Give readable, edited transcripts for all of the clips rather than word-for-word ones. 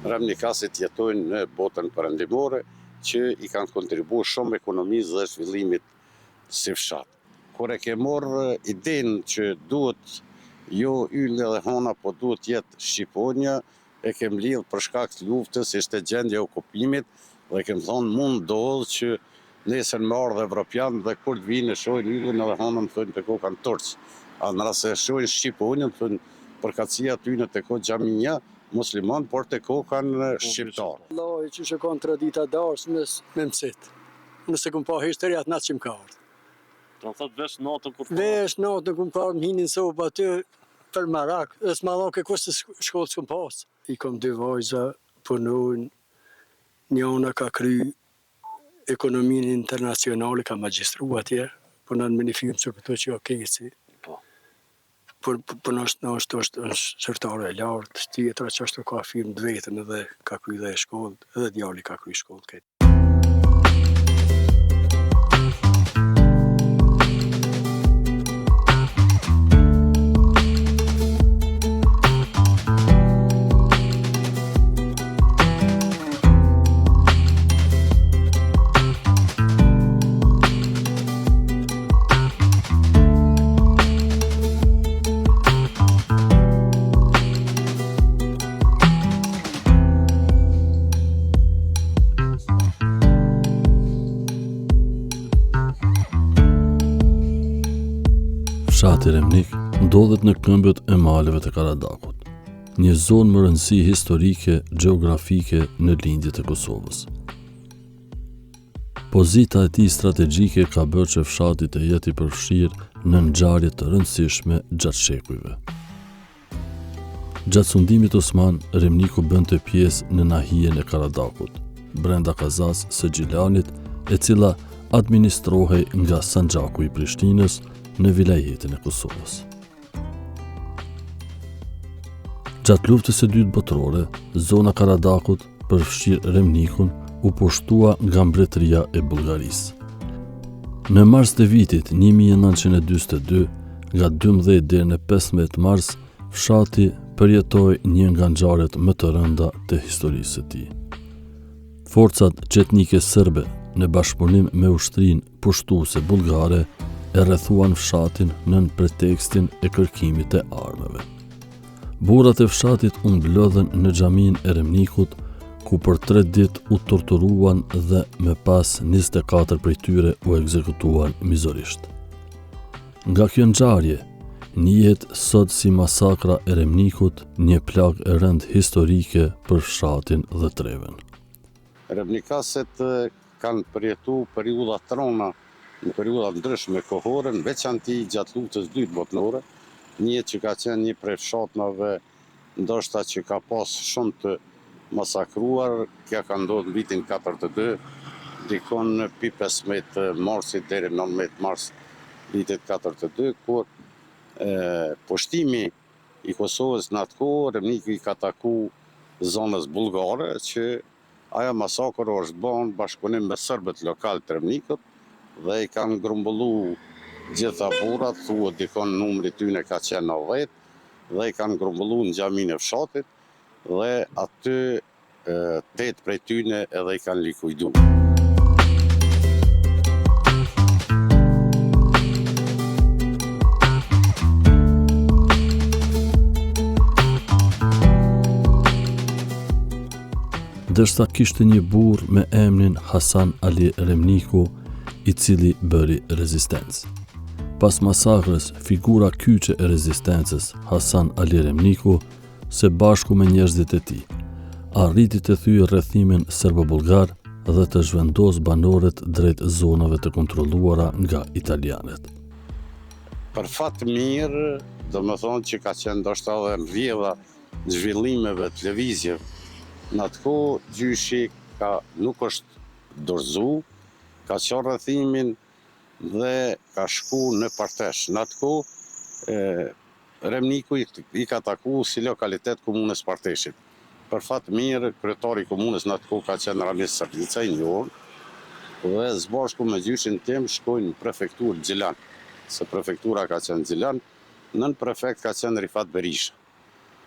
Remnikasit jetojnë në botën perëndimore, që i kanë kontribu shumë ekonomisë dhe zhvillimit si fshat. Kur e ke marrë idenë që duhet jo ylli dhe hona, po duhet jetë shqiponja, e kem lidhë për shkak të luftës, ishte gjendja e okupimit dhe kem thonë mund ndodhë që nesër me ardhë evropian dhe kur të vinë e shohin yllin edhe hanën thonë te kokan turq. A në rast se e shohin shqiponjën thonë përkatësia tyne te ko xhamia musliman por te kokan shqiptar. Vallahi qysh e kanë tradita darsmës me mësit. Unë s'e kom pa hiç deri atë natë që më ka ardhë. Do të thotë veç natën kur Veç natën kur më ka ardhë më hini në sobë aty për marak dhe s'ma dha kërkush se shkollë s'kom pas. I kom dy vajza punojnë njana ka kry ekonominë internacionale ka magjistru atje punon me një firmë që këtu që o KEDS-i. Po. Por punon është është është është zyrtare e lartë, tjetra që ashtu ka firmë të vetën edhe ka kry dhe shkollë, edhe djali ka kry shkollë këtë. Fshati Remnik ndodhet në këmbët e maleve të Karadakut, një zonë me rëndësi historike, gjeografike në lindje të Kosovës. Pozita e tij strategjike ka bërë që fshati të jetë i përfshirë në ngjarje të rëndësishme gjatë shekujve. Gjatë sundimit osman, Remniku bënte pjesë në nahijen e Karadakut, brenda kazasë së Gjilanit, e cila administrohej nga Sanxhaku i Prishtinës në vilajetin e Kosovës. Gjatë luftës së dytë botërore, zona e Karadakut, përfshirë Remnikun, u pushtua nga mbretëria e Bullgarisë. Në mars të vitit 1942, nga 12 deri në 15 mars, fshati përjetoi një nga ngjarjet më të rënda të historisë së tij. Forcat çetnike serbe në bashkëpunim me ushtrinë pushtuese bullgare e rrethuan fshatin nën pretekstin e kërkimit të armëve. Burrat e fshatit u mblodhën në xhaminë e Remnikut, ku për tre ditë u torturuan dhe më pas 24 prej tyre u ekzekutuan mizorisht. Nga kjo ngjarje, njihet sot si masakra e Remnikut, një plagë e rëndë historike për fshatin dhe trevën. Remnikasit kanë përjetu periudha të rona në periudha të ndryshme kohore, në veçanti gjatë Luftës së Dytë Botërore, njihet që ka qenë një prej fshatnave ndoshta që ka pas shumë të masakruar, kjo ka ndodhur në vitin 42, dikun pi 15 marsit deri 19 mars vitit 42, kur pushtimi i Kosovës në atë kohë, Remniku i ka taku zonës bullgare, që ajo masakër është bo në bashkëpunim me serbët lokal të Remnikut dhe i kanë grumbullu gjitha burrat, thuhet dikon numri tyne ka qenë 90, dhe i kanë grumbullu në xhaminë e fshatit dhe aty tetë prej tyne edhe i kanë likuidu. Ndërsa kishte një burrë me emrin Hasan Ali Remniku, i cili bëri rezistencë. Pas masakrës, figura kyçe e rezistencës, Hasan Ali Remniku, së bashku me njerëzit e tij, arriti të thyejë rrethimin serbo-bullgar dhe të zhvendosë banorët drejt zonave të kontrolluara nga italianët. Për fat mirë, domethonë që ka qenë ndoshta edhe rrjedha zhvillimeve të lëvizjeve. Në atë kohë, gjyshi ka nuk është dorëzu, ka ça rrethimin dhe ka shku në Partesh. Në atë kohë, Remniku i ka taku si lokalitet komunës Parteshit. Për fat mirë, kryetari i komunës në atë kohë ka qenë Ramiz Sërnica i njohur dhe së bashku me gjyshin tim shkojnë në prefekturë Gjilan, se prefektura ka qenë Gjilan, nënprefekt ka qenë Rifat Berisha.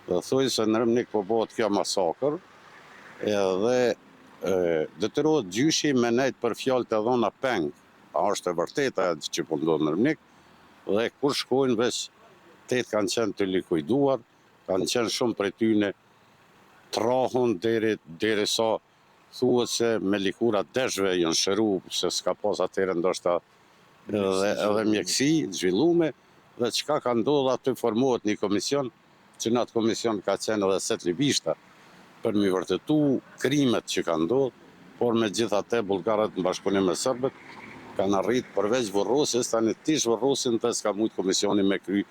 Dhe thojnë se në Remnik po bëhet kjo masakër. Edhe detyrohet gjyshi me nejt për fjalët e dhona peng, a është e vërtetë ajo që po ndodh në Remnik, dhe kur shkojnë veç tetë kanë qenë të likuiduar, kanë qenë shumë prej tyne t'rrahun deri derisa thuhet se me likura t'deshve janë shëru se s'ka pas atëherë ndoshta edhe edhe mjekësi të zhvillume dhe çka ka ndodhë aty formohet një komision që në atë komision ka qenë edhe Set Libishta për m'i vërtetu krimet që kanë ndodhë, por megjithatë bullgarët në bashkëpunim me serbët kanë arrit përveç vorrosjes tani t'ish vorrosin dhe s'ka mujt komisioni me kry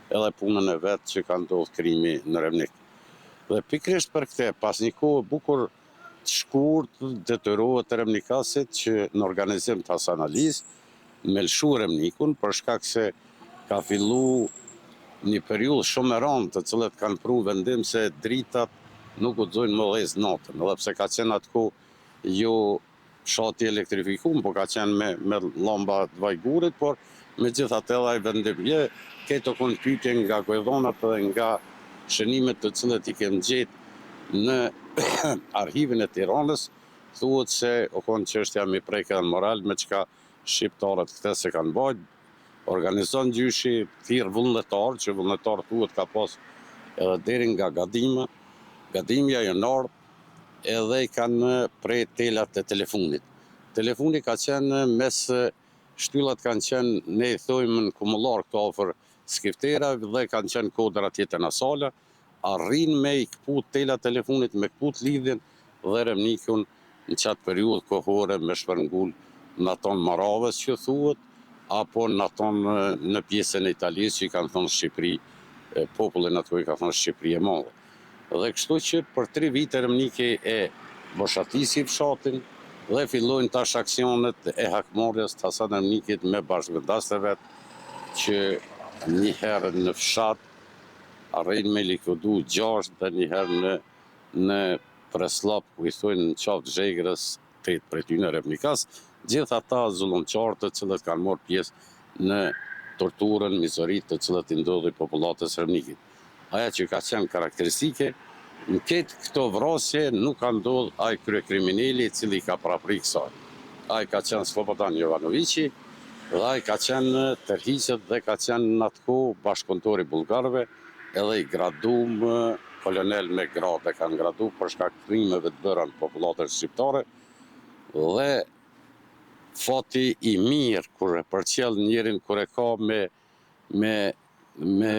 edhe punën e vet që ka ndodhë krimi në Remnik. Dhe pikërisht për këtë, pas një kohe bukur të shkurt, detyrohet remnikasit që në organizim të Hasan Alisë, me lëshu Remnikun, për shkak se ka fillu një periudhë shumë e rëndë, të cilët kanë pru vendim se dritat nuk guxojnë me dhezë natën, edhe pse ka qenë atë kohë jo fshati i elektrifikum, po ka qenë me me llamba të vajgurit, por megjithatë edhe ai vendim je, krejt u kon pyetje nga gojëdhonat dhe nga shënimet të cilët i kem gjetë në arhivin e Tiranës, thuhet se u kon çështja me prek edhe në moral, me çka shqiptarët këtë s'e kanë bajt, organizon gjyshi, thirr vullnetar, që vullnetar thuhet ka pas edhe deri nga Gadima, Gadimja janë ardhë, edhe i kanë pre telat e telefonit. Telefoni ka qenë mes shtyllat kanë qenë ne i thojmë në Kumullar këtu afër Skifterave dhe kanë qenë kodër atje te Nasala, arrin me i këput telat e telefonit, me këput lidhjen dhe Remnikun në qatë periudhë kohore me shpërngul në aton Moravës që thuhet, apo në aton në pjesën e Italisë që i kanë thonë Shqipëri, populli në atë kohë i ka thonë Shqipëri e Madhe. Dhe kështu që për tri vite Remniki e boshatisi fshatin dhe fillojnë tash aksionet e hakmarrjes të Hasan Remnikit me bashkëvendasit e vet që një herë në fshat arrijnë me likuidu gjashtë dhe një herë në në Presllop ku i thojnë në Qafë të Zhegrës tetë prej tyne remnikas, gjithë ata zullumqarë të cilët kanë marrë pjesë në torturën, mizoritë të cilët i ndodhi popullatës Remnikit. Aja që ka qenë karakteristike, në krejt këto vrasje nuk ka ndodhë ai kryekrimineli i cili i ka parapri kësaj. Ai ka qenë Sllobodan Jovanoviqi dhe ai ka qenë tërhiqet dhe ka qenë në atë kohë bashkëpunëtor i bullgarëve edhe i gradum kolonel me gradë e kanë gradu për shkak krimeve të bëra në popullatën shqiptare dhe fati i mirë kur e përcjell njerin kur e ka me me me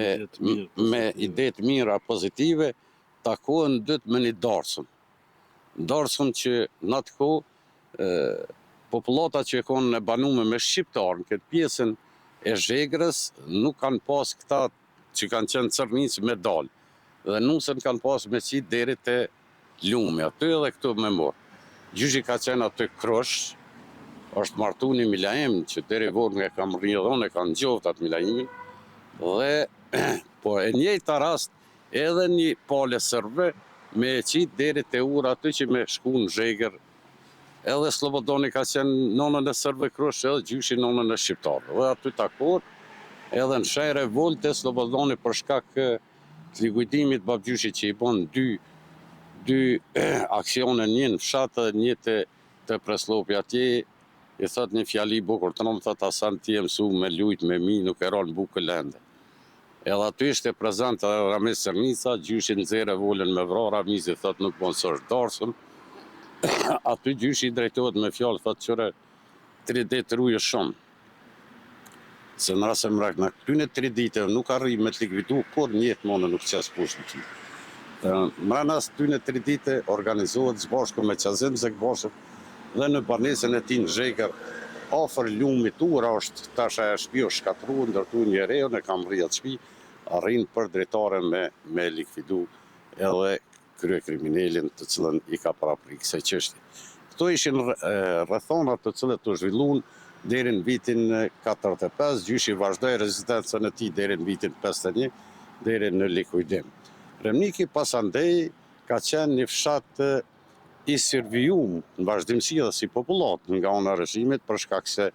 me ide të mira pozitive takohen dytë me një darsëm darsëm që në atë kohë popullata që e konë e banume me shqiptarë në këtë pjesën e Zhegrës nuk kanë pas këta që kanë qenë Cërnicë me dalë dhe nusën kanë pas me qitë deri te lumi aty edhe këtu me morë. Gjyshi ka qenë aty Krush, është martu një Milaim që deri vonë e kam rri edhe unë e kam njoftë atë Milaimin dhe po e njëjta rast edhe një palë serbëve me e qitë deri te ura aty që me shku në Zhegër Edhe Slobodani ka qenë n'anën e serbëve Krush edhe gjyshi n'anën e shqiptarëve. Dhe aty takohen edhe në shenjë revolte Slobodani për shkak të likuidimit babgjyshit që i bon dy dy aksione një në fshat dhe një te te Presllopi atje i thot një fjali bukur të rëndë thot Hasan ti je mësu me lujt me mi nuk ke ra në bukë ende. Edhe aty ishte prezent edhe Ramiz Cërnica, gjyshi nxjerr revolën me vra, Ramizi thotë nuk bon se është darsëm. Aty gjyshi i drejtohet me fjalë thotë qyre tri ditë ruje shumë. Se në rast se mrena këtyne tri ditëve nuk arrij me të likvidu, kurrë n'jetë mo nuk qes pushkë në ty. Mrena këtyne tri dite organizohet së bashku me Qazim Zekbashën dhe në banesën e tij në Zhegër, afër lumit Ura është tash ajo shtëpi është shkatërru, ndërtu një e re, unë e kam mrri atë shtëpi, arrin për dritare me me likvidu edhe kryekriminelin të cilën i ka parapri kësaj çështje. Këto ishin rrethanat të cilët u zhvillun deri në vitin 45, gjyshi vazhdoi rezistencën e tij deri në vitin 51, deri në likuidim. Remniki pasandej ka qenë një fshat i survejum në vazhdimësi edhe si popullatë nga ana e regjimit për shkak se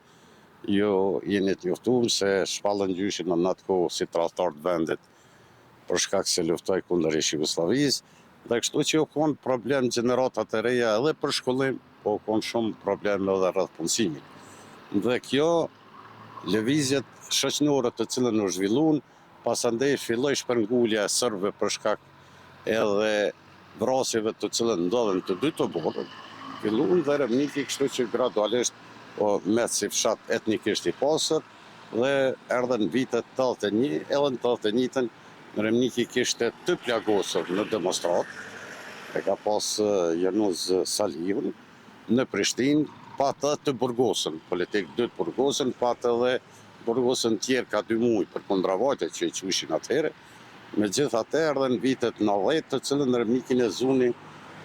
ju jeni të njoftum se shpallën gjyshin në atë kohë si tradhtar të vendit për shkak se luftoi kundër ish Jugosllavisë. Dhe kështu që u konë problem gjeneratat e reja edhe për shkollim, po u konë shumë problem edhe rreth punësimit. Dhe kjo lëvizjet shoqnore të cilën u zhvillun, pasandej filloi shpërngulja e serbëve për shkak edhe vrasjeve të cilët ndodhën të dy oborret, fillun dhe Remniki kështu që gradualisht u met si fshat etnikisht i pastër dhe erdhën vitet 81, edhe në 81-tën Remniki kishte të plagosur në demonstratë, e ka pas Jonuz Salihun në Prishtinë, pat edhe të burgosën, politik dy të burgosën, pat edhe burgosën tjerë ka dy muj për kundravajtje që i qujshin atëherë, Megjithatë erdhën vitet 90 të cilën Remnikin e zuni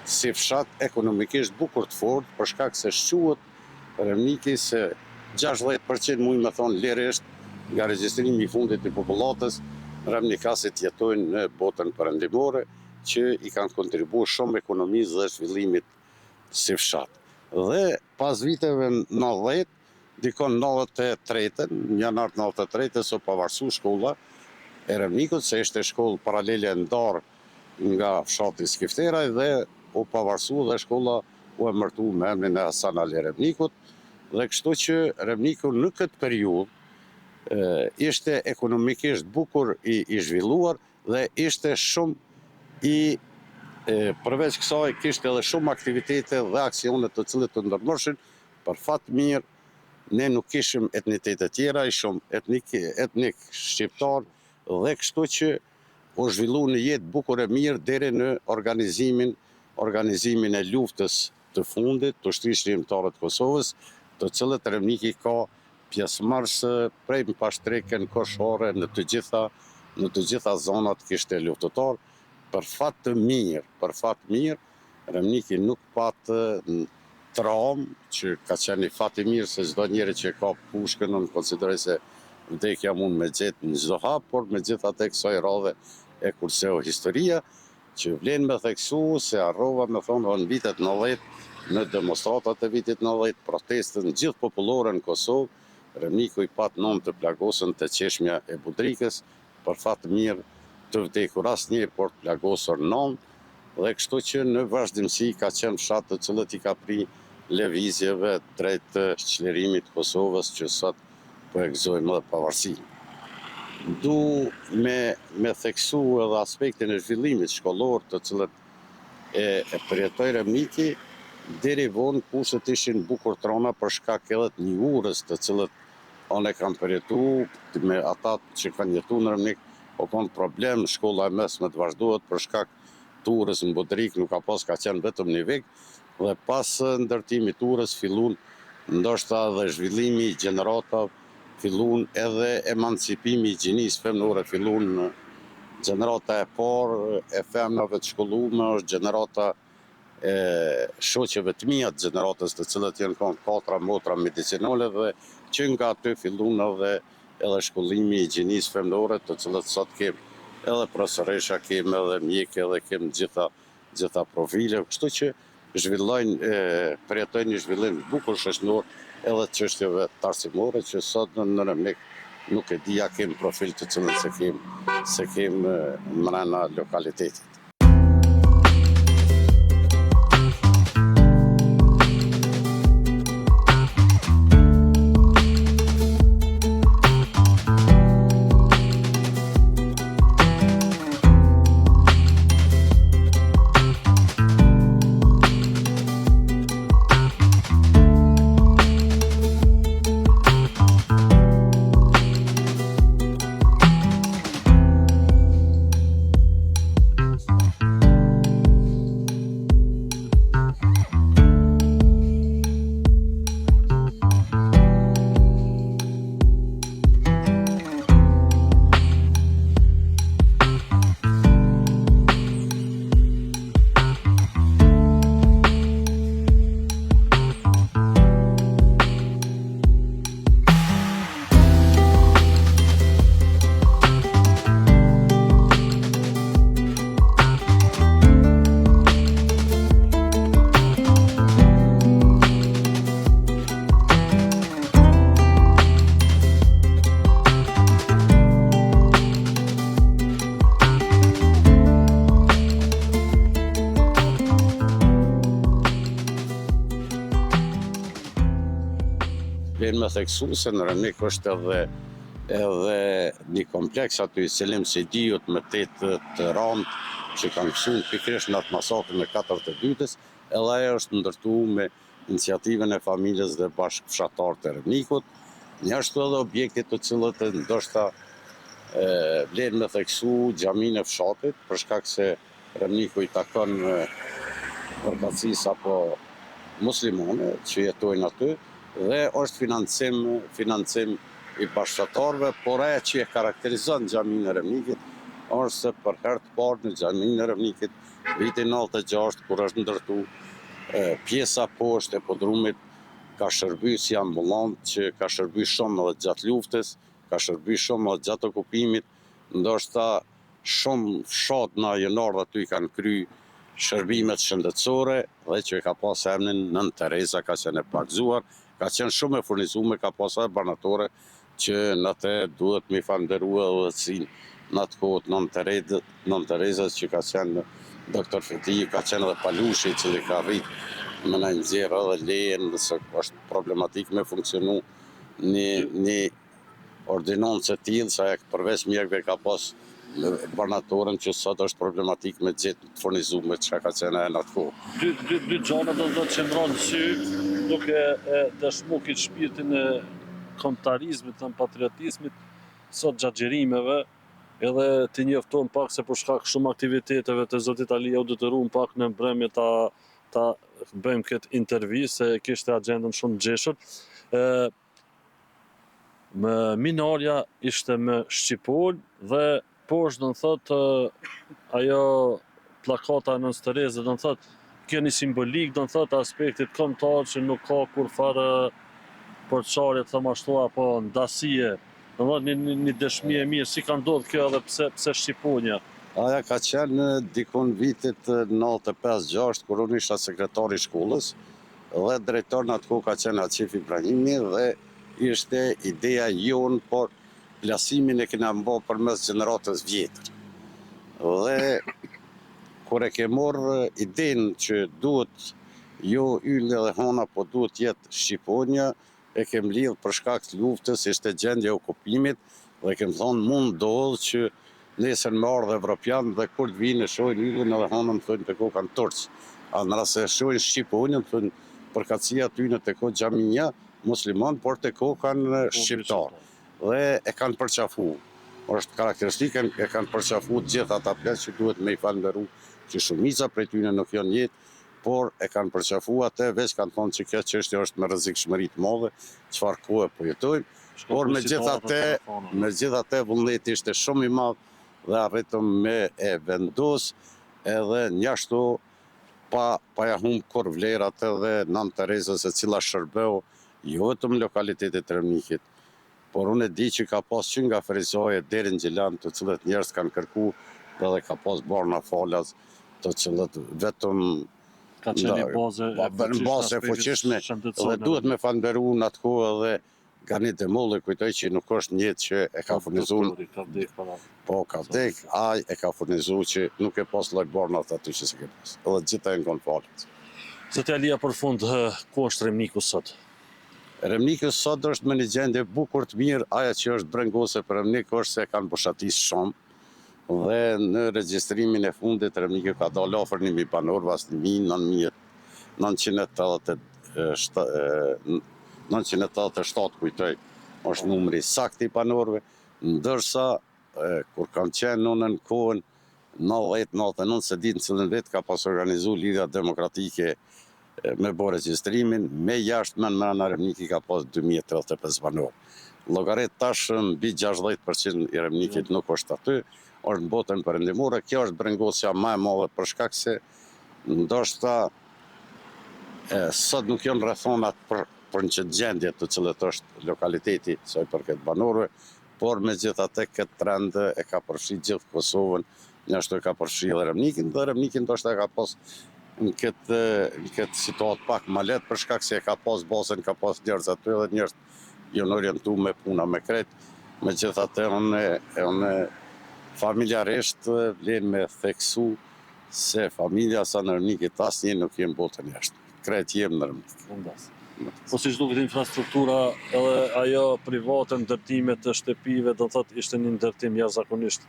si fshat ekonomikisht bukur të fortë për shkak se shquhet Remniki se 60% muj me thonë lirisht nga regjistrimi i fundit i popullatës remnikasit jetojnë në botën perëndimore që i kanë kontribu shumë ekonomisë dhe zhvillimit si fshat. Dhe pas viteve 90 Dikon 93-ën, në janar të 93-ës u pavarësu shkolla e Remnikut, se ishte shkollë paralele e ndarë nga fshati Skifteraj dhe u pavarësu dhe shkolla u emërtu me emrin e Hasan Ali Remnikut dhe kështu që Remniku në këtë periudhë ishte ekonomikisht bukur i, i zhvilluar dhe ishte shumë i përveç kësaj kishte edhe shumë aktivitete dhe aksione të cilët të ndërmërshin Për fat mirë, ne nuk kishim etnitete tjera, ishim etnik, etnik shqiptar dhe kështu që u zhvillu një jetë bukur e mirë deri në organizimin organizimin e luftës të fundit të Ushtrisë Çlirimtare të Kosovës, të cilët Remniki ka pjesëmarrës prej në Pashtrik, në Koshare, në të gjitha në të gjitha zonat kishte luftëtar. Për fat të mirë, për fat të mirë, Remniki nuk pat traumë, që ka qenë një fat i mirë se çdo njeri që e ka pushkën, unë konsideroj se vdekja mund me gjetë në çdo hap, por megjithatë kësaj radhe e kurseu historia, që vlen me theksu se harrova me thonë në vitet 90, në demonstratat e vitit 90, protestën gjithë popullore në Kosovë, Remniku i pat nëntë të plagosën te çeshmja e Budrikës, për fat të mirë të vdekur asnjë, por të plagosur nëntë, dhe kështu që në vazhdimësi ka qenë fshat të cilët i ka pri lëvizjeve drejt çlirimit të Kosovës që sot po e gëzojmë edhe pavarësinë. Du me me theksu edhe aspektin e zhvillimit shkollor të cilët e, e përjetoi Remniki, deri vonë kushtet ishin bukur t'rona për shkak edhe të një urës të cilët unë e kam përjetu me ata që kanë jetu në Remnik, o konë problem shkolla e mesme të vazhdohet për shkak të urës në Budrik nuk ka pas ka qenë vetëm një vik dhe pas ndërtimit të urës fillun ndoshta edhe zhvillimi i gjeneratave fillun edhe emancipimi i gjinisë femnore fillun gjenerata e parë e femnave të shkollume është gjenerata e shoqeve të mia të gjeneratës të cilët janë konë katra motra medicinale dhe që nga aty fillun edhe edhe shkollimi i gjinisë femnore të cilët sot kem edhe profesoresha kem edhe mjeke edhe kem gjitha gjitha profile, kështu që zhvillojnë e përjetojnë një zhvillim të bukur shoqënor edhe të çështjeve arsimore që sot në në Remnik nuk e di a kem profil të cilën se kem se kem mrena lokalitetit. Vlen me theksu se në Remnik është edhe edhe një kompleks aty i Selim Sejdiut me tetë të ranë që kanë pësu pikërisht në atë masakrën e 42-ës, edhe ajo është ndërtu me iniciativën e familjes dhe bashkëfshatarët e Remnikut, njashtu edhe objektet të cilët ndoshta vlen me theksu xhaminë e fshatit, për shkak se Remniku i takon përkatësisë apo muslimane që jetojnë aty dhe është financim financim i bashkëfshatarëve, por ajo që e karakterizon xhaminë e Remnikit është se për herë të parë në xhaminë e Remnikit vitin 96 kur është ndërtu pjesa poshtë e podrumit ka shërby si ambulantë që ka shërby shumë edhe gjatë luftës, ka shërby shumë edhe gjatë okupimit, ndoshta Shumë fshatna janë ardhë aty i kanë kry shërbimet shëndetësore dhe që e ka pas emnin Nënë Tereza ka qenë e pagëzuar, ka qenë shumë e furnizume, ka pas edhe barnatore që në atë duhet me i falënderu edhe udhëheqësinë në atë kohë të Nënë Terezës, Nënë Terezës që ka qenë doktor Fetiu, ka qenë edhe Palushi i cili ka arrit me na nxjerrë edhe lejen se është problematik me funksionu një një ordinancë e tillë se ajo përveç mjekëve ka pas barnatoren që sot është problematik me gjetë të furnizume çka ka qenë ajo në atë kohë. Dy, dy, dy gjana do të thotë që m'ranë në sy duke e dëshmu këtë shpirtin e kombëtarizmit dhe patriotizmit sot gjatë xhirimeve edhe t'i njoftojmë pak se për shkak shumë aktiviteteve të zotit Alia u detyruam pak në mbrëmje ta ta bëjmë këtë intervistë se kishte agjendën shumë të ngjeshur. Ë Me minarja ishte me shqiponjë dhe poshtë do të thotë ajo pllakata e Nënës Terezë do të thotë kjo një simbolikë do të thotë aspektit kombëtar që nuk ka kurrfarë përçarje të them ashtu apo ndasie. Do të thotë një, një, një dëshmi e mirë si ka ndodhur kjo edhe pse pse shqiponja. Aja ka qenë dikun vitit 95-6 kur unë isha sekretar i shkollës dhe drejtor në atë kohë ka qenë Haqif Ibrahimi dhe ishte ideja jonë, por plasimin e kena bo përmes gjeneratës vjetër. Dhe kur e ke marrë idenë që duhet jo ylli dhe hona, po duhet jetë shqiponja, e kem lidhë për shkak të luftës, ishte gjendja e okupimit dhe kem thonë mund ndodhë që nesër me ardhë evropian dhe kur të vinë e shohin yllin edhe hanën thonë te kokan turq. A në rast se e shohin shqiponjën thonë përkatësia tyne te ko xhamia musliman por te kokan shqiptar. Dhe e kanë përqafu. Është karakteristike e kanë përqafu të gjithë ata pleq që duhet me i falënderu që shumica prej tyne nuk janë n'jetë por e kanë përqafu atë, veç kanë thonë që kjo çështje është me rrezikshmëri të madhe, çfarë kohe po jetojmë, por megjithatë, megjithatë vullneti ishte shumë i madh dhe arritëm me e vendos edhe njashtu pa pa ja humb kurrë vlerat edhe Nënë Terezës e cila shërbeu jo vetëm lokalitetit të Remnikit, Por unë e di që ka pas që nga Ferizaj e deri në Gjilan të cilët njerëz kanë kërku dhe dhe ka pas barna falas të cilët vetëm Ka qenë një bazë e fuqishme, bazë e fuqishme dhe duhet me falënderu në atë kohë edhe Gani Demolli kujtoj që nuk është n'jetë që e ka furnizu ka vdek para po ka vdek ai e ka furnizu që nuk e pas lloj barnat aty që s'e ke pas edhe të gjitha janë kon falas. Zoti Alia për fund ku është Remniku sot? Remniku sot është me një gjendje bukur të mirë, ajo që është brengosëse për Remnik është se e kanë boshatis shumë dhe në regjistrimin e fundit Remniku ka dalë afër 1000 banorëve, as 1987 kujtoj është numri i saktë i banorëve, ndërsa kur kam qenë unë në kohën 90, 99, s'e di në cilën vit ka pas organizu Lidhja Demokratike me bo regjistrimin, me jashtë me mrena Remniki ka pas 2035 banorë. Llogarit tash mbi 60% i Remnikit nuk është aty, është në botën perëndimore, kjo është brengosja ma e madhe për shkak se ndoshta sot nuk janë rrethonat për për në qët gjendje të cilët është lokaliteti sa i përket banorëve, por megjithatë këtë trend e ka përfshi gjithë Kosovën, njashtu e ka përfshi edhe Remnikin, dhe Remnikin ndoshta e ka pas në këtë në këtë situatë pak ma lehtë për shkak se e ka pas bazën, ka pas njerëz aty dhe njerëz janë orientu me puna me krejt. Megjithatë unë unë familjarisht vlen me theksu se familja sa në Remnikit asnjë nuk jem n'botën e jashtme. Krejt jem në Remnik. Po siç duket infrastruktura edhe ajo private ndërtimet e shtëpive do të thotë ishte një ndërtim jashtëzakonisht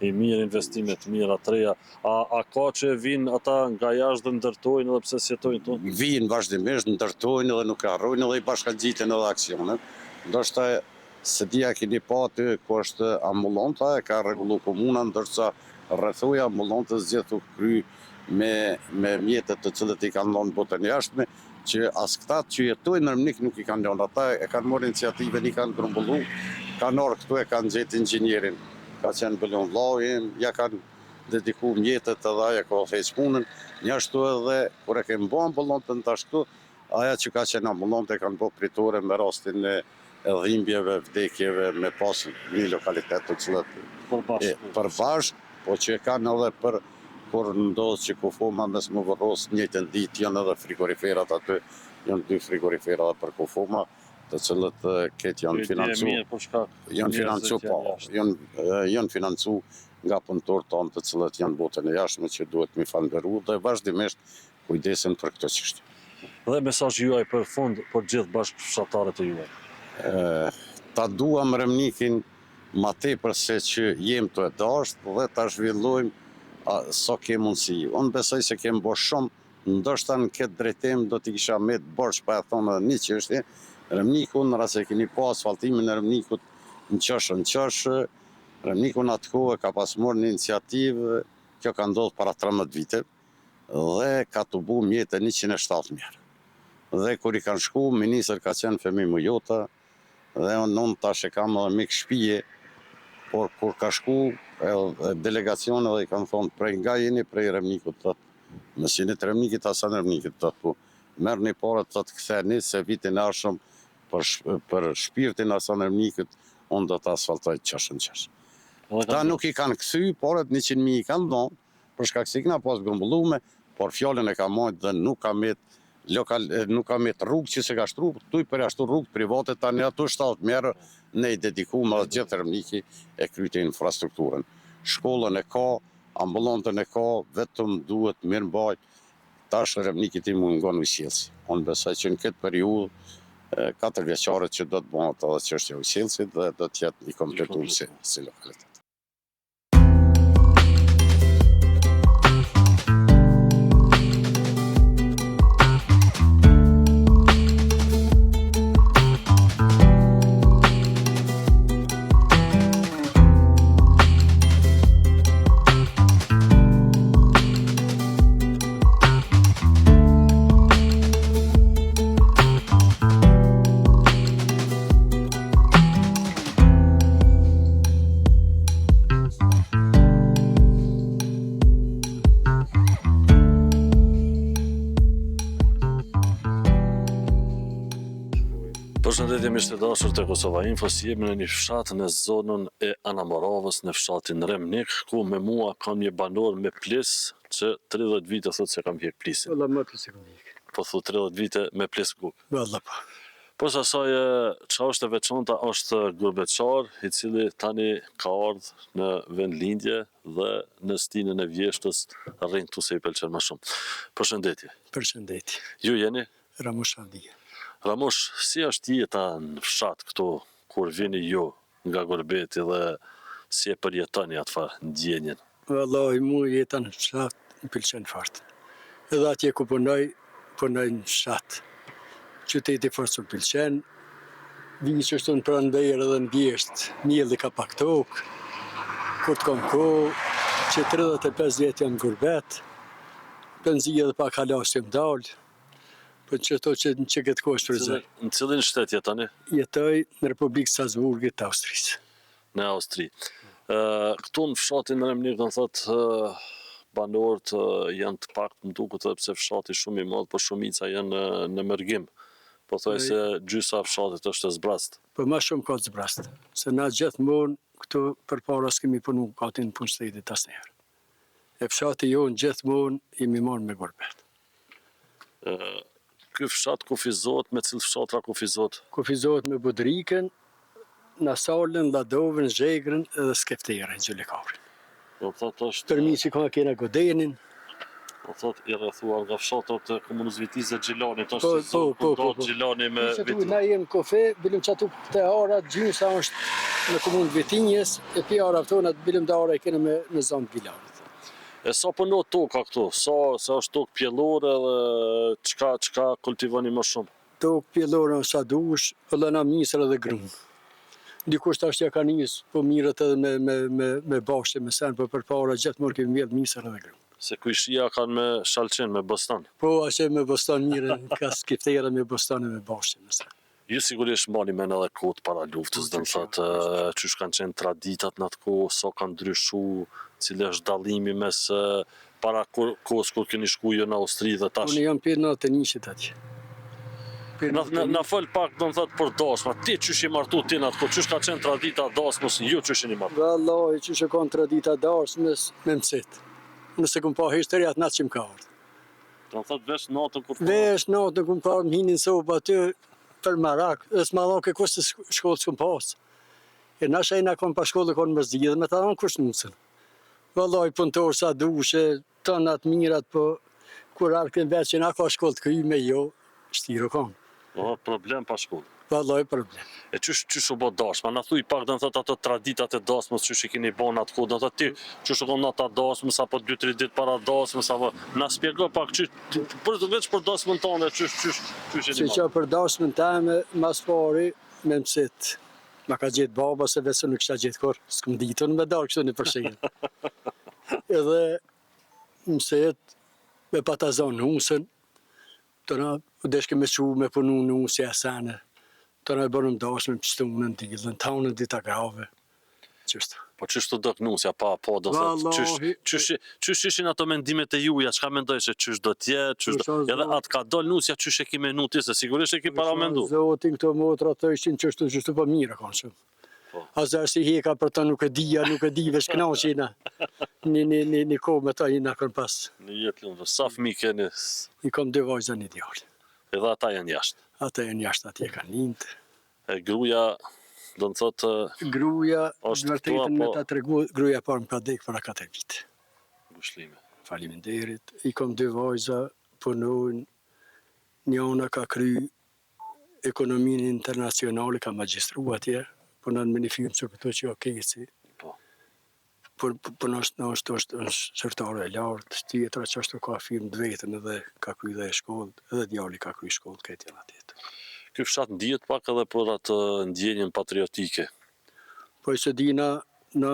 i mirë, investime të mira të reja. A a ka që vijnë ata nga jashtë dhe ndërtojnë edhe pse s'jetojnë këtu? Vijnë vazhdimisht, ndërtojnë edhe nuk e harrojnë edhe i bashkangjiten edhe aksionet. Ndoshta s'e di a keni pa aty ku është ambulanta e ka rregullu komuna ndërsa rrethoja ambulantës gjithë u kry me me mjete të cilët i kanë dhënë botën e jashtme që as këta që jetojnë në Remnik nuk i kanë lënë ata e kanë marrë iniciativën i kanë grumbullu kanë ardhur këtu e kanë gjetë inxhinierin ka qenë Belon vllau im ja kanë dediku mjetet edhe ai e ka udhëheq punën njashtu edhe kur e kemi bo ambulantën tash këtu aja që ka qenë ambulantë e kanë bo pritore me rastin e dhimbjeve, vdekjeve me pas një lokalitet të cilët përbashkë, po që e kanë edhe për kur ndodh që kufoma mes me vorros njëjtën ditë janë edhe frigoriferat aty, janë dy frigorifera edhe për kufoma, të cilët këtë janë financu, janë financu po, janë janë financu nga punëtorët tanë të cilët janë botën e jashtme që duhet mi falënderu dhe vazhdimisht kujdesen për këto çështje. Dhe mesazhi juaj për fund për gjithë bashkëfshatarët e juaj? Ta duam Remnikin ma tepër se që jem tu e dashtë dhe ta zhvillojmë sa kem mundësi. Unë besoj se kem bo shumë, ndoshta në këtë drejtim do t'i kisha met borxh pa e thonë edhe një çështje, Remniku në rast se e keni pa asfaltimin e Remnikut në qosh në qosh, Remniku në atë kohë e ka pas marrë një iniciativë, kjo ka ndodhë para 13 viteve, dhe ka tubu mjete 170 mijë euro. Dhe kur i kanë shku, ministër ka qenë Fehmi Mujota, dhe unë unë tash e kam edhe mik shpije, por kur ka shku edhe delegacione dhe i kanë thonë prej nga jeni, prej Remnikut, thot, mos jeni të Remnikit, Hasan Remnikit, thot, po, merrni paret, thot, ktheni se vitin e ardhshëm për, për shpirtin Hasan Remnikut, unë do të asfaltoj qosh në qosh. Këta nuk i kanë kthy, paret 100.000 i kanë dhonë, për shkak se i kena pas grumbullume, por fjalën e ka majt dhe nuk ka met lokal, nuk ka met rrugë që s'e ka shtru, tuj përjashtu rrugë private tani ato 70 mijë euro ne i dedikum edhe gjithë Remniki e kryte infrastrukturën. Shkollën e ka, ambulantën e ka, vetëm duhet mirëmbajt, tash Remnikit i mungon ujësjellësi. Unë besoj që në këtë periudhë katër vjeçare që do të bëhet edhe çështja e ujësjellësit dhe do të jetë i kompletuar si, si lokalitet. Përshëndetje miq të dashur të Kosova Info, jemi në një fshat në zonën e Anamoravës, në fshatin Remnik, ku me mua kam një banor me plis që 30 vite thotë se kam hjek plisin. Valla më të se kam hjek. Po thu 30 vite me plis n'kukë. Valla po. Pos asaj çka është e veçanta është gurbetçar i cili tani ka ardhë në vendlindje dhe në stinën e vjeshtës rrin këtu se i pëlqen më shumë. Përshëndetje. Përshëndetje. Ju jeni? Ramush Avdia. Ramush, si është jeta në fshat këtu kur vini ju nga gurbeti dhe si e përjetoni atë farë ndjenjën? Vallahi mu jeta në fshat më pëlqen fort. Edhe atje ku punoj, punoj në fshat. Qyteti fort s'më pëlqen. Vij qështu në pranverë edhe në vjeshtë, mjelli ka pak tokë. Kur të kom kohë, që 35 vjet jam në gurbet, penzi edhe pak hala s'jam dalë. Po qëto që në që këtë kohë shfrytëzoj. Në cilin shtet jetoni? Jetoj në Republikë Salzburgit të Austrisë. Në Austri. Këtu në fshatin Remnik, do të thotë, banorët janë të paktë, më duket edhe pse fshati shumë i madh, por shumica janë në mërgim. Pothuajse gjysa e fshatit është e zbrazët. Po ma shumë ka të zbrazët, se na gjithmonë këtu përpara s'kemi punu gati në punë shtetit asnjëherë. E fshati jonë gjithmonë jemi marrë me gurbet. Ky fshat kufizohet me cilët fshatra kufizohet? Kufizohet me Budrikën, Nasalën, Lladovën, Zhegrën edhe Skefterën, Gjylekarin. Do të thotë është Përmi që ka kena Godenin. Do thot i rrethuar nga fshatrat e komunës Vitisë dhe Gjilanit, është Po, si zonë po, ku po, po, ndahet po. Gjilani me Qatu, Vitinë. na jemi n'kufi, bilim qatu te ara gjysa është në komunë të Vitinjes, e pi arave tona bilim do ara i kena me, me zonë të Gjilanit. E sa punohet toka këtu? Sa sa është tokë pjellore dhe çka çka kultivoni më shumë? Tokë pjellore është sa dush, edhe na misër edhe grun. Dikush tash ja ka nis, po mirret edhe me me me me bashçe me sen, po përpara gjithmonë kemi mbjell misër edhe grun. Se kojshia kanë me shalqin, me bostan. Po ashe me bostan mirren, ka skiftera me bostan e me bashçe me sen. Ju sigurisht mbani mend edhe kohët para luftës, do të thotë qysh kanë qenë traditat në atë kohë, sa kanë ndryshu, cili është dallimi mes para kohës kur keni shku ju në Austri dhe tash. Unë jam prej 91-shit atje. Na, na, na fol pak, do të thotë për dasma, ti qysh je martu ti në atë kohë, qysh ka qenë tradita e dasmës, ju qysh jeni martu? Vallahi qysh e kanë tradita e dasmës me mësit. Unë s'e kom pa hiç deri atë natë që më ka ardhë. Do të thotë veç natën kur të Veç natën kur më ka ardhë më hinin n'sobë aty për marak, dhe s'ma dha kërkush se shkollë s'kom pas. E na shej na kon pa shkollë kon më zgjidhë me ta dhënë kush nusën. Vallahi punëtor sa dushe, tona të mirat, po kur ardhë veç që na ka shkollë të kryme, jo, shtirë u konë. Do thotë problem pa shkollë. Vallahi problem. E qysh qysh u bë dasma? Na thuj pak do të thotë ato traditat e dasmës qysh i keni bën atë kohë, do të thotë ti qysh u kon nata e dasmës apo 2-3 ditë para dasmës apo na shpjego pak qysh për veç për dasmën tënde qysh qysh qysh jeni marrë. Që për dasmën teme mas pari me mësit. Ma ka gjetë baba se veç nuk kisha gjetë kurrë, s'kum ditun me dalë kështu nëpër sherr. Edhe mësit me pata zonë nusën, Tona u deshke me çu me punu nusja e sene, tona e bënëm dasmën t'shtunën, t'dilën, t'hanën dita grave, qështu. Po qysh t'u dok nusja pa po do thotë qysh qysh qysh ishin ato mendimet e juaja çka mendojshe qysh do të jetë qysh do edhe a t'ka dol nusja qysh e ki menu ti se sigurisht e ki paramendu. Zotin këto motra thojshin qështu qështu po mirë e kanë shumë. Po. As si heka për të nuk e dija, nuk e di, veç knaqina. Një, një, një, një kohë me ta jena kon pas. Një jetë lumtur. Sa fëmijë keni? I kom dy vajza një djalë. Edhe ata janë jashtë? Ata janë jashtë, atje kanë lindë. E gruaja, do të thotë, Gruaja, është këtu apo? Me ta tregu, gruaja e parë më ka dekë para 4 vite. Ngushëllime. Faleminderit. I kom dy vajza, punojnë, njëna ka kry ekonominë internacionale, ka magjistru atje, punon me një firmë që këtu që o keci. Po. Por punon është është është është zyrtare e lartë, tjetra që është ka firmë të vetën edhe ka kry dhe shkollë, edhe djali ka kry shkollë, këtë janë atje. Ky fshat ndihet pak edhe për atë ndjenjën patriotike. Po se dina, na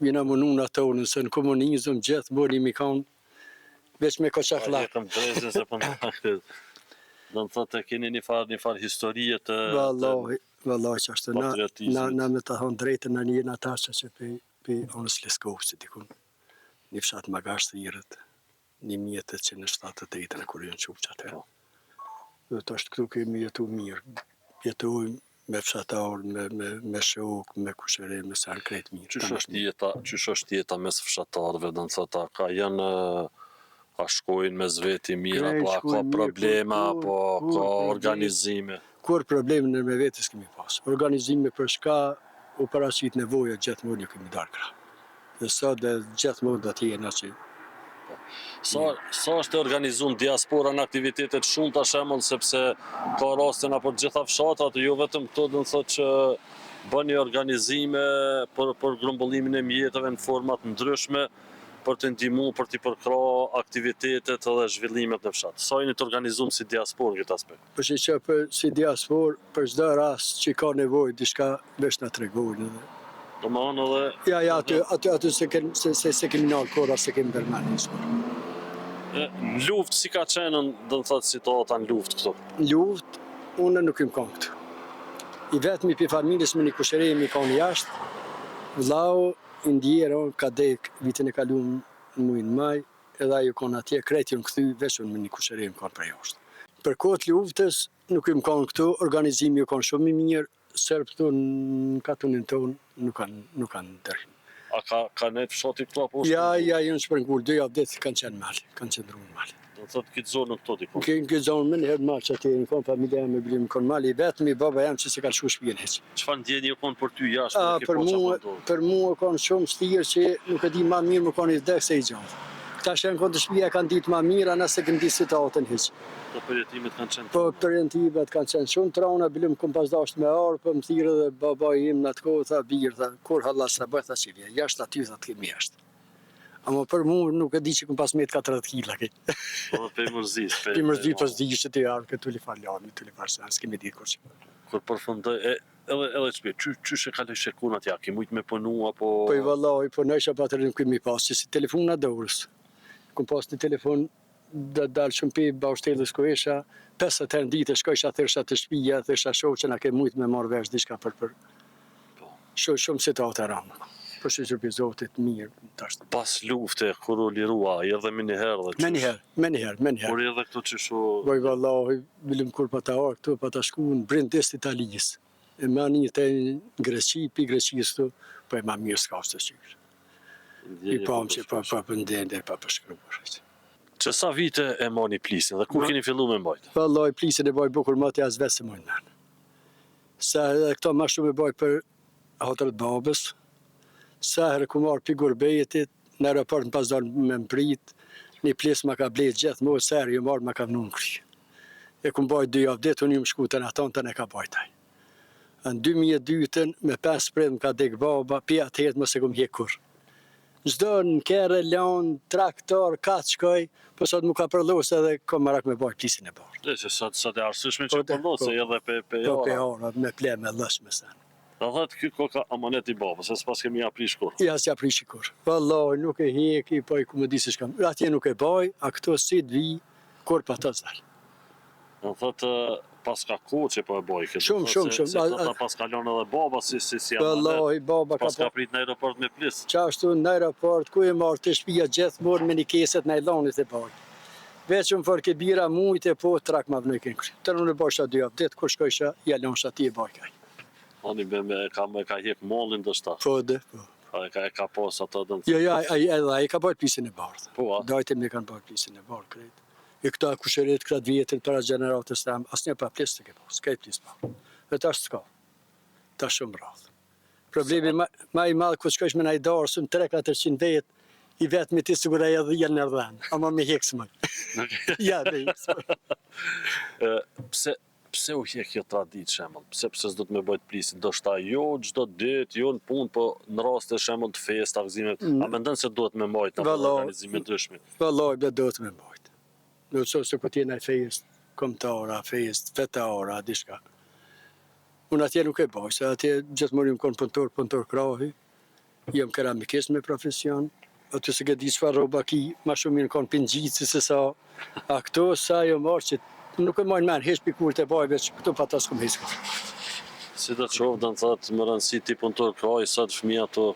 jena munu në atë se në komunizëm gjithmonë jemi kanë veç me koçakllak. Po brezin se po në Do të thotë keni një farë një farë historie të Vallahi, vallahi që është na na na me ta thonë drejtën na jena ata që që pe pe anës Leskovcit dikun. Një fshat Magash thirret, 1878 kur janë çu qaty. Po. Dhe tash këtu kemi jetu mirë. Jetojmë me fshatar, me me me shok, me kushëri, me sen krejt mirë. Qysh është jeta, qysh është jeta mes fshatarëve, do të thotë a ka janë a shkojnë mes veti mirë apo a ka probleme apo ka organizime? Kurrë probleme në me vete s'kemi pas. Organizime për shka u paraqit nevoja gjithmonë ju kemi dalë krah. Dhe sot dhe gjithmonë do të jena që Sa sa është e organizuar diaspora në aktivitete të shumta shembull sepse ka raste nëpër të gjitha fshatrat, jo vetëm këtu do të thotë që bëni organizime për për grumbullimin e mjeteve në forma të ndryshme për të ndihmuar, për t'i përkrah aktivitetet dhe zhvillimet në fshat. Sa jeni të organizuar si diasporë në këtë aspekt? Po që që për, si diasporë, për çdo rast që ka nevojë diçka, veç na tregojnë edhe. Domethënë edhe Ja, ja, aty aty aty se kem se se se kemi nalë kurrë, as se kemi ndërmend hiç kurrë. E, në luftë si ka qenë, do të thotë situata në luftë këtu? Në luftë unë nuk jam kon këtu. I vetmi pi familjes me një kushëri jemi kon jashtë, vllau i ndjerë ka dek vitin e kalum në mujin maj, edhe ai u kon atje, krejt jon kthy, veç unë me një kushëri jam kon prej jashtë. Për kohë të luftës nuk jam kon këtu, organizimi u kon shumë i mirë, Serbët këtu në katunin tonë nuk kanë nuk kanë ndërhy. A ka ka nejt fshati këtu apo është? Ja, ja, janë shpërngul, dy javë ditë kanë qenë në mal, kanë qëndru në mal. Do të thotë këtë zonë këtu diku. Në këtë zonë menjëherë në mal që atje në kon familja jeme bile në kon mal, i vetmi baba jam që s'e ka lëshu shpijën hiç. Çfarë ndjenje u kon për ty jashtë A, kur e ke për pa çfarë mua, po ndodh? për mua u kon shumë shtirë që nuk e di ma mirë me kon i vdek se i gjallë. Tash janë konë te shpia kanë ditë ma mirë, a na s'e kemi ditë situatën hiç. Po përjetimet kanë qenë Po përjetimet kanë qenë shumë të rana, bile më kom pas dashtë me ardhë, po më thirri edhe babai im në atë kohë, tha bir, tha, kur hallall s'ta bëj, tha që vje, jashtë aty, tha të kemi jashtë. Ama për mu nuk e di që kom pas met 40 kila. Po dhe prej mërzisë. Prej mërzisë, po s'di që të ardhë, këtë tuli farë lami, tuli farë sen, s'kemi ditë kur që. Kur përfundoj, e, edhe edhe çpi, qy qysh e kalojshe kohën atje, a ke mujt me punu apo Po vallahi punojsha po atëherë nuk kemi pas qesi telefona dorës. Kom pas një telefon të dalshëm pi Baushtellës ku isha, 50 herë në ditë shkojsha thirrsha te shpia, thirrsha shoqen a ke mujt me marr vesh diçka për për Po. Shumë shumë situatë e rëndë. Po shyqyr pi Zotit mirë tash. Pas lufte kur u lirua, a erdhe menjëherë dhe qysh? Menjëherë, menjëherë, menjëherë. Kur erdhe këtu qysh u Oj vallahi, bilem kur pata ardhë këtu, pata shku në Brindis të Italisë. E mandej te në Greqi, pi Greqisë këtu, po e ma mirë s'ka se qysh. I pamë që pa pa pa ndjenjë e papërshkruar. Që sa vite e mani plisin dhe kur keni fillu me mbajt? Vallahi plisin e baj bukur moti as vetë s'e maj men. Se edhe këto ma shumë e baj për hatër të babës. Sa herë kum ardhë pi gurbetit, në aeroport më pas dalë me më prit, një plis ma ka ble gjithmonë, sa herë jom ardhë ma ka vnu në kry. E kum bajt dy javë ditë, unë jom shku te Naton, tani e ka bajt ai. Në 2002-ën, me 5 prill më ka dek baba, pi atëherë mo s'e kum hjek kurrë. Çdo në kerr, lanë, traktor, ka të shkoj, po sot m'u ka përllos edhe kom merak me bajt plisin e bardhë. Dhe se sot sot e arsyeshme që po, përllos, se po. edhe pe pe Po pe ara, me ple, me llesh, me sen. Do thotë ky koka amanet i babës, se s'pas kemi ja prish kurrë. Ja s'ja prishi kurrë. Vallahi nuk e heki, po i ku me di se çka. Atje nuk e baj, a këto si të vi, kurrë pa të s'dal. Do thotë paska kohë që po e baj këtë. Shumë, shumë, shumë. Se se ta paska lënë edhe baba si si si amanet. Vallahi baba ka paska prit në aeroport me plis. Qashtu në aeroport ku e marr te shtëpia gjithmonë me një kese të najlonit e baj. Veç më fol ke bira mujt e po trak ma vnojke në kry. Tani unë e bajsha dy javë ditë kur shkojsha ja lonsha atij e bajke ai. Ani be me e ka me ka hjek mallin ndoshta. Po de, po. A e ka e ka pas ato do Jo, jo, ai edhe ai ka bajt plisin e bardhë. Po a? Dajtë e mi kanë bajt plisin e bardhë krejt. E këta kushërit, këta të vjetrit para gjeneratës tem, asnjë pa plis s'e ke pas, krejt plis pa. Dhe tash s'ka. Tash shumë rrallë. Problemi ma, ma i madh ku shkojsh me naj darsëm 3-400 vet, i vetmi ti sigur ai edhe janë nerdhen, ama me hjek s'muj. Ja, me hjek s'muj. Pse pse u hjek kjo traditë shembull? Pse pse s'do të me bajt plisin? Ndoshta jo çdo ditë, jo në punë, po në raste shembull të festave, gëzimeve. Mm. A mendon se duhet me mbajt në organizime të ndryshme? Vallahi bre duhet me mbajt. Në qoftë se po t'jenë naj festë kombëtare, festë fetare, diçka. Unë atje nuk e baj, se atje gjithmonë jam kon punëtor, punëtor krahi, jam keramikist me profesion, aty s'e ke di çfarë rroba ki, ma shumë mirë kon pinxhici se sa, a këtu sa jo marrë që nuk e maj men hiç pi kur të baj veç këtu pa ta s'kum hiç kurrë. Sido qoftë, do të thotë me rëndësi ti punëtor krahi, sot fëmija tu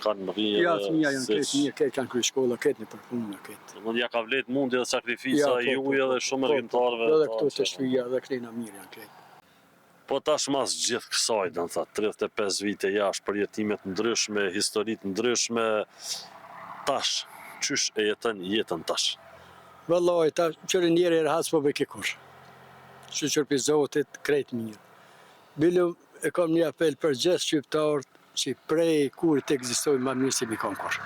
kanë mrri edhe Ja, fëmija janë krejt mirë, krejt kanë kry shkolla, krejt nëpër punë, krejt. Domethënë ja ka vlejt mundi dhe sakrifica ja, po, po, juaj edhe shumë po, mërgimtarëve. Edhe këtu te shpia edhe krejna mirë janë krejt. Po tash mas gjithë kësaj, do të thotë 35 vite jashtë, përjetime të ndryshme, histori të ndryshme, tash qysh e jeton jetën tash? Vallahi tash qyre njeri rahat s'po bëjke kurrë. Shyqyr pi Zotit krejt mirë. Bile e kam një apel për gjithë shqiptarët që prej kur të ekzistojnë ma mirë s'jemi kon kurrë.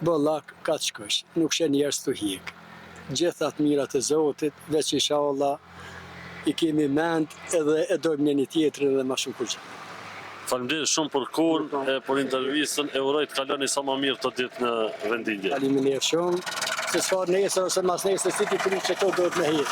Bollak ka të shkosh, nuk sheh njerëz tu hjek. Gjitha të mirat e Zotit, veç ishalla i kemi mend edhe e dojmë njëni tjetrin edhe ma shumë kurgjë. Faleminderit shumë për kohën e për intervistën, e uroj të kaloni sa ma mirë këto ditë në vendlindje. Faleminderit shumë. Se s'ka nesër ose mas nesër si t'i kry qeto duhet me hjek.